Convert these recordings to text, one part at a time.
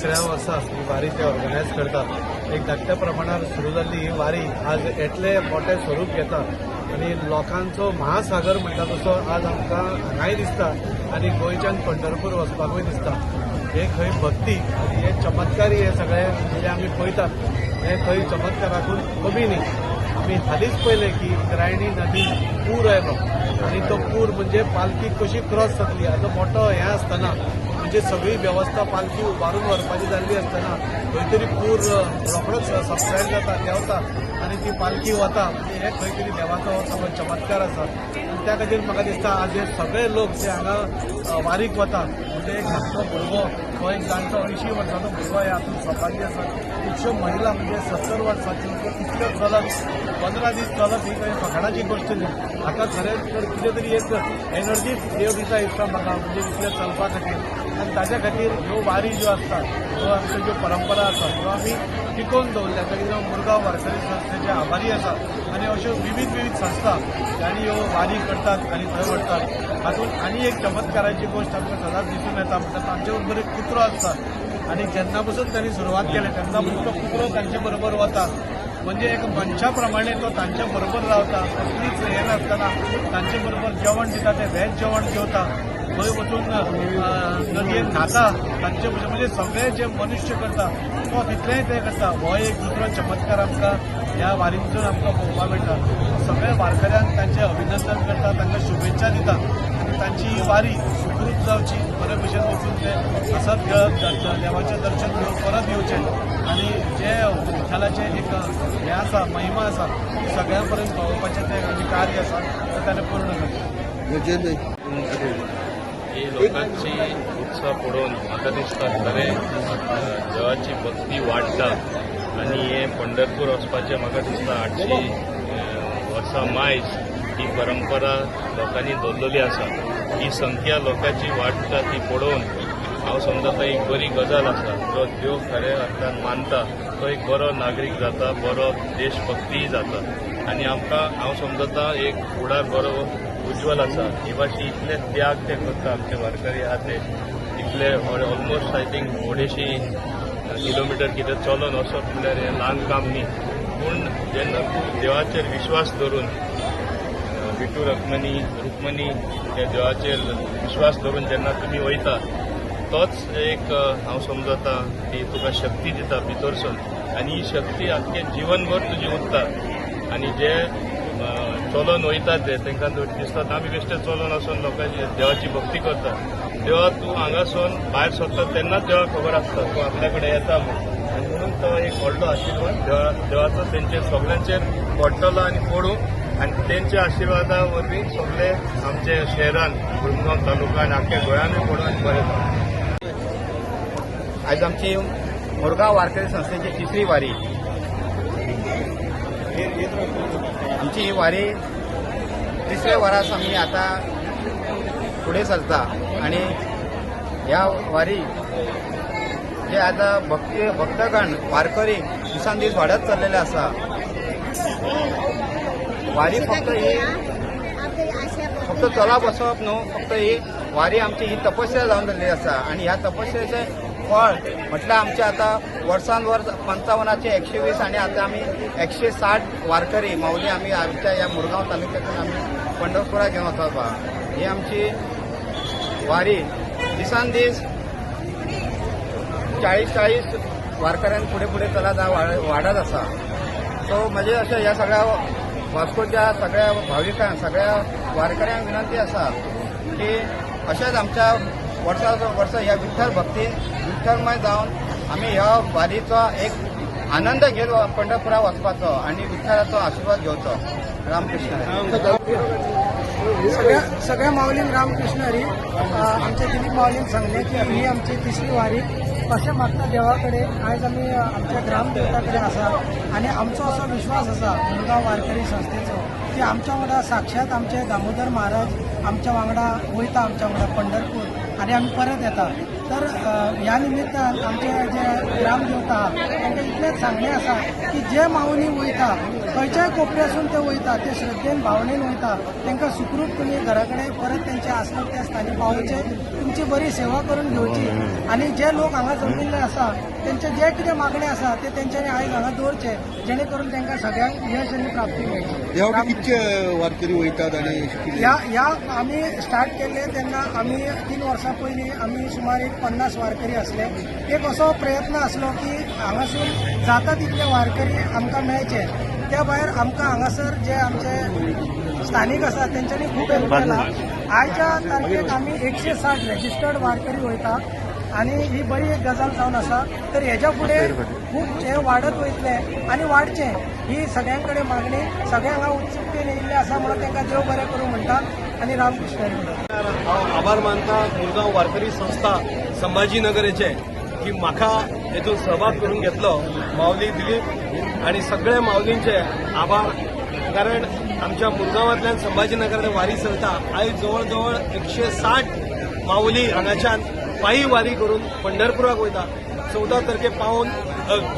तिसऱ्या वर्सा ही वारी ते ऑर्गनायज करतात. एक धाकट्या प्रमाणार सुरू जाल्ली ही वारी आज इतलें मोठें स्वरूप घेता आनी लोकांचो महासागर म्हणटा तसो आज आमकां हांगाय दिसता आनी गोंयच्यान पंढरपूर वचपाकूय दिसता. हे खंय भक्ती आनी हे चमत्कारी, हे सगळे जे आमी पळयतात हे खंय चमत्काराकून कमी न्ही. आमी हालींच पळयलें की इंद्रायणी नदी पूर आयलो आनी तो पूर म्हणजे पालखी कशी क्रॉस जातली हाजो मोठो हें आसतना, म्हणजे सगळी वेवस्था पालखी उबारून व्हरपाची जाल्ली आसतना खंय तरी पूर रोखडोच सबसायड जाता, देंवता आनी ती पालखी वता. म्हणजे हे खंय तरी देवाचो सगळो चमत्कार आसा आनी त्या खातीर म्हाका दिसता आज हे सगळे लोक जे हांगा वारीक वता, म्हणजे एक धाकटो भुरगो हो एक जाणटो 80 वर्साचो भुरगो हे हातूंत सहभागी आसा. खुबश्यो महिला म्हणजे 70 वर्साच्यो इतल्यो चलत 15 दीस चलप ही काही फकाणाची गोश्ट न्ही. हाका खरें तर कितें तरी एक एनर्जी देव दिता दिसता म्हाका, म्हणजे इतलें चलपा खातीर. आनी ताच्या खातीर ह्यो वारी ज्यो आसता, ह्यो आमच्यो ज्यो परंपरा आसा ह्यो आमी टिकोवन दवरल्या. त्या खातीर हांव मुरगांव वारकरी संस्थेचे आभारी आसा आनी अश्यो विविध विविध संस्था जांणी ह्यो वारी करतात आनी थंय व्हरतात. हातूंत आनी एक चमत्काराची गोश्ट आमकां सदांच दिसून येता, म्हणटा तांचे बरोबर एक कुत्रो आसता आनी जेन्ना पसून तांणी सुरवात केली तेन्ना पसून तो कुत्रो तांचे बरोबर वता. म्हणजे एक मनशा प्रमाणे तो तांच्या बरोबर रावता, कसलीच हें नासतना तांचे बरोबर जेवण दिता, ते व्हेज जेवण जेवता, थंय वचून नदयेन न्हाता तांचे, म्हणजे सगळे जे मनुष्य करता तो तितलेंय ते करता. हो एक दुसरो चमत्कार आमकां ह्या वारींतसून आमकां पळोवपाक मेळटा. सगळ्या वारकऱ्यांक तांचें अभिनंदन करता, तांकां शुभेच्छा दिता आनी तांची ही वारी सुखरूप जावची, बरे भशेन वचून ते असत खेळत देवाचें दर्शन घेवन परत येवचें आनी जे विठ्ठलाचें एक हें आसा, महिमा आसा, ती सगळ्यां पर्यंत पावोवपाचें तें कार्य आसा तें ताणें पूर्ण करचें. ही लोकांची उत्साह पळोवन म्हाका दिसता खरें देवाची भक्ती वाडटा आनी हें पंढरपूर वचपाचें म्हाका दिसता 800 वर्सां मायज ही परंपरा लोकांनी दवरलेली आसा. ही संख्या लोकांची वाडटा ती पळोवन हांव समजता एक बरी गजाल आसा. जो देव खऱ्या अर्थान मानता तो एक बरो नागरीक जाता, बरो देशभक्तीय जाता आनी आमकां हांव समजता एक फुडार बरो उज्ज्वल आसा. ही भाशे इतले त्याग ते करता आमचे वारकरी आहा ते इतले ऑलमोस्ट I think 250 kilometre कितें चलोन वचप म्हणल्यार हें ल्हान काम न्ही. पूण जेन्ना तूं देवाचेर विश्वास धरून विठू रुक्मणी ह्या देवाचेर विश्वास धरून जेन्ना तुमी वयता तोच एक हांव समजता की तुका शक्ती दिता भितरसून आनी ही शक्ती आख्खे जिवनभर तुजी उरता. आनी जे चलोन वयतात ते तांकां दिसता आमी बेश्टे चलोन वचून लोकांची देवाची भक्ती करता. देवा तूं हांगासून भायर सरता तेन्नाच देवाक खबर आसता तूं आपल्या कडेन येता म्हूण, आनी म्हणून तो एक व्हडलो आशिर्वाद देवाचो तेंचेर सगळ्यांचेर पडटलो आनी पडूं आनी तेंच्या आशिर्वादा वरवीं सगळे आमच्या शहरान मुरगांव तालुका आनी आख्ख्या गोंयानूय पडूं आनी बरें जावं. आयज आमची मुरगांव वारकरी संस्थेची तिसरी वारी. आमची ही वारी तिसऱ्या वरास आमी आतां फुडें सरता आनी ह्या वारी जे आतां भक्ती भक्तगण वारकरी दिसान दीस वाडत चल्लेले आसा. वारी फक्त ही फक्त चलप वचप न्हू, फक्त ही वारी आमची ही तपस्या जावन जाल्ली आसा आनी ह्या तपस्येचें फळ म्हटल्यार आमचे आतां वर्सान वर्स 55 120 आनी आतां आमी 160 वारकरी माऊली आमी आमच्या ह्या मुरगांव तालुक्यांतून आमी पंढरपुराक घेवन वचपा. ही आमची वारी दिसान दीस 40-40 वारकऱ्यांक फुडें फुडें चलत वाडत आसा. सो म्हजे अशें ह्या सगळ्या वास्कोच्या सगळ्या भाविकांक सगळ्या वारकऱ्यांक विनंती आसा की अशेंच आमच्या वर्सा वर्सा ह्या विठ्ठल भक्ती विठ्ठलमय जावन आमी ह्या वारीचो एक आनंद घेत पंढरपुरा वचपाचो आनी विठ्ठलाचो आशिर्वाद घेवचो. रामकृष्ण. सगळ्या माऊलींक रामकृष्ण हरी. आमच्या दिलीप माऊलीन सांगलें की ही आमची तिसरी वारी. अशें मागता देवा कडेन आयज आमी आमच्या ग्रामदेवता कडेन आसा आनी आमचो असो विश्वास आसा मुरगांव वारकरी संस्थेचो की आमच्या वांगडा साक्षात आमचे दामोदर महाराज आमच्या वांगडा वयता, आमच्या वांगडा पंढरपूर आनी आमी परत येता. तर ह्या निमित्तान आमचे जे ग्रामदेवता आहा तांकां इतलेंच सांगणें आसा की जे माऊली वयता खंयच्याय कोपऱ्यासून ते वयता ते श्रद्धेन भावनेन वयता तांकां सुखरूप तुमी घरा कडेन परत तेंचे आसले त्या स्थानी पावोवचे, तुमची बरी सेवा करून घेवची आनी जे लोक हांगा जमिल्ले आसा तेंचे जे कितें मागणे आसा ते तेंच्यांनी आयज हांगा दवरचे जेणे करून तांकां सगळ्यांक यश आनी प्राप्ती मेळची. ह्या फावटी कितके वारकरी वयतात आनी कितें? ह्या ह्या आमी स्टार्ट केल्ले तेन्ना आमी 3 वर्सां पयलीं आमी सुमार एक 50 वारकरी आसले. एक असो प्रयत्न आसलो की हांगासून जाता तितले वारकरी आमकां मेळचे. त्या भायर आमकां हांगासर जे आमचे स्थानीक आसा तेंच्यांनी खूब हेल्प केला. आयच्या तारखेक आमी 160 रजिस्टर्ड वारकरी वयता आनी ही बरी एक गजाल जावन आसा. तर हेज्या फुडें खूब हे वाडत वयतले आनी वाडचें ही सगळ्यां कडेन मागणी. सगळे हांगा उत्सुकतेन येयल्ले आसा म्हणून तांकां देव बरें करूं म्हणटा आनी रामकृष्ण हरी म्हणटा. हांव आभार मानता मुरगांव वारकरी संस्था संभाजीनगराचे की म्हाका हेतून सहभाग करून घेतलो. माऊली दिलीप आनी सगळ्या माऊलींचे आभार, कारण आमच्या मुरगांवांतल्यान संभाजीनगरात वारी चलता. आयज जवळ जवळ 160 माऊली हांगाच्यान पायी वारी करून पंढरपुराक वयता. 14 तारखे पावन,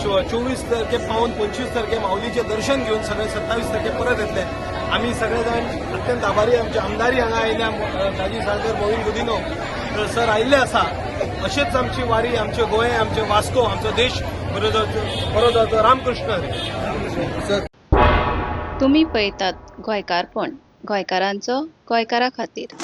24 तारखे पावन, 25 तारखे माऊलीचें दर्शन घेवन सगळे 27 तारखे परत येतले. आमी सगळे जाण अत्यंत आभारी. आमचे आमदारय हांगा आयल्या, राजीव साळकर, मोहीन गुदिनो सर आयिल्ले आसा. अशेंच आमची वारी, आमचे गोंय, आमचे वास्को, आमचो देश बरो जावचो, बरो जावचो. रामकृष्ण हरी. सर. तुमी पळयतात गोंयकारपण, गोंयकारांचो गोंयकारा खातीर.